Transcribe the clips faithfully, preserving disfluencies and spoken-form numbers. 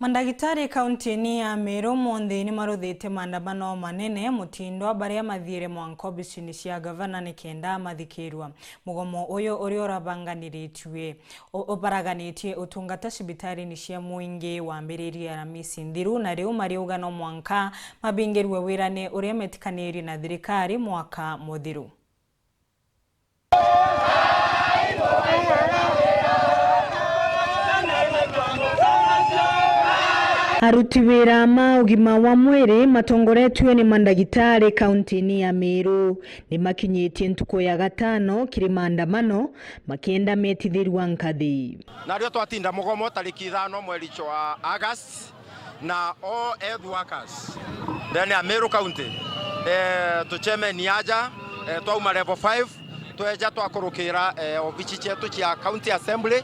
Mandagitari kaunti-ini ya Meru monthe ni maruthite maandamano manene mutindwa baria mathiire mwanka obisini cia gavana nikenda mathikirwa. Mugomo uyu uria urabanganiritue, u-, ubaraganitie utungata cibitari-ini cia muingi wambiririe Aramisi nthiru, na riu mariuga no mwanka mabingirwe wirane uria metikanirie na thirikari mwaka muthiru. Aruti wira ma ugima wa mwiri matongoretue ni mandagitari kaunti-ini ya Meru ni makinyitie ntuku ya gatano kiri maandamano makenda metithirua nkathi. Nario twatinda mugomo tariki ithano mweri jwa August, na all health workers ndene ya Meru County, eh, tucemeni aja, eh, twauma level five, tweja twakurukira, eh, obici cietu cia County Assembly,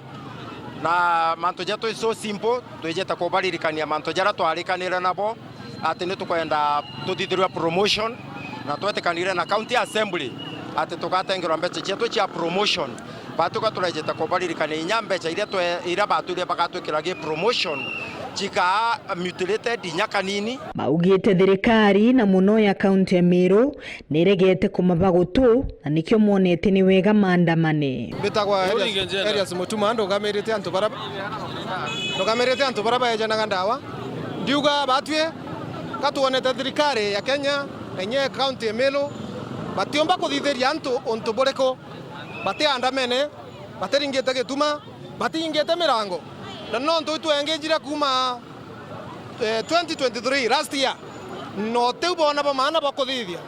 na mantu jetu i so simple, twijite kubaririkania mantu jaria twarikanire nabo, ati ni tukwenda tuthithirwe promotion, na twetikanire na County Assembly ati tugatengerwa mbeca cietu cia promotion. Batuka turejete kubaririkania inya mbeca iria twe-, iria batwire bagatwikira gi promotion, cikaa mutilated inya kanini. Maugite thirikari na muno ya kaunti ya Meru niregete kumaba gutu, na nikio monete ni wega maandamane. Mbitagwa Elias, Elias Mutuma, ndugamirite antu bara, ndugamirite antu bara baejanaga ndawa. Ndiuga batwi, ka twonete thirikari ya Kenya na inya kaunti ya Meru batiumba kuthithiria antu untu buriku. Batiandamene, batiringite gituma, batiingite mirango. Na nontu itwengejire kuuma, eh, twenty twenty-three, last year, no tiu boona bo maana bwa kuthithia.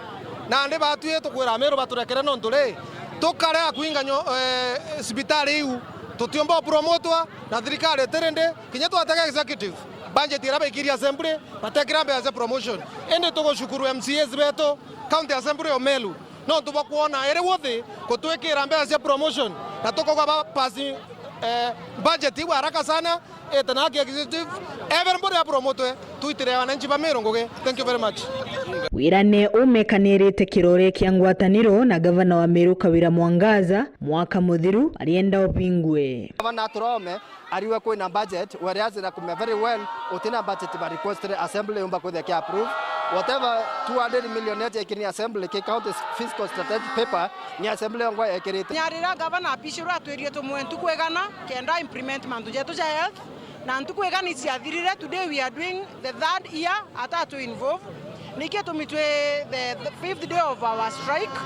Nandi batwi tukwira Amiru baturekere nontu ri, tukare akuinga nyo-, eh, cibitari iu, tutiumba upromotwa na thirikari itiri ndi, kinya twatega executive, budget iria baikirie assembly, batekira mbeca cia promotion. Indi tugushukuru M C As betu, County Assembly o Meru, nontu bwa kwona iri worthy kutwikira mbeca cia promotion, na tukauga ba pass, eh, budget iu haraka sana, ite na haki executive, everybody apromotwe, tuitire wananchi ba Meru ngugi. Thank you very much. Wirane umekanirite kirore kia ngwataniro na gavana wa Meru Kawira Mwangaza mwaka muthiru arienda ubingwe. Gavana aturome, ariwe kwina budget, whereas irakumia very well, utina budget ba request ri assembly yumba kwithia ki approve. Whatever two hundred million yetu yaikiri ni assembly ki county fiscal strategic paper, ni assembly yongwa yaikirite. Nyarira gavana apishirwe atwirie tumwe ntuku igana kenda implement mantu jetu ja health, na ntuku igana iciathirire, today we are doing the third year atatu involve. Niki tumi twi the, the fifth day of our strike,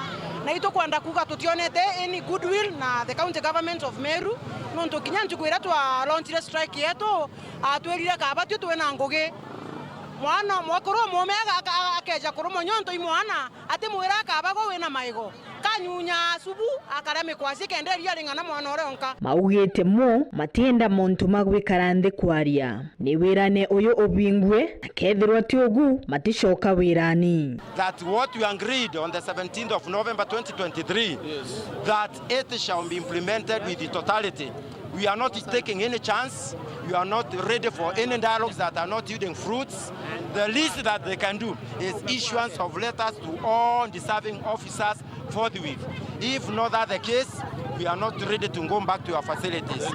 na itukwenda kuga tutionete any goodwill na the county government of Meru, nontu kinya ntuku iria twa launchire strike yetu, atwirire kaba twi twina ngugi. Mwana mwakuru umume aga-, aga-, akeja kurumwa nyonto i mwana, ati mwira akabagwa wina maigo. Kanyunya subu, akaria mikwasi, kenda iria ring'ana mwana uria onka. Maugite mo matienda montu ma gwikara nthi kwaria. Ni wirane uyu ubingwe, na kethirwa ti ugu, maticoka wirani. That what we agreed on the seventeenth of November twenty twenty-three, yes, that it shall be implemented with the totality. We are not taking any chance. We are not ready for any dialogues that are not yielding fruits. The least that they can do is issuance of letters to all deserving officers forthwith. If not that the case, we are not ready to go back to our facilities.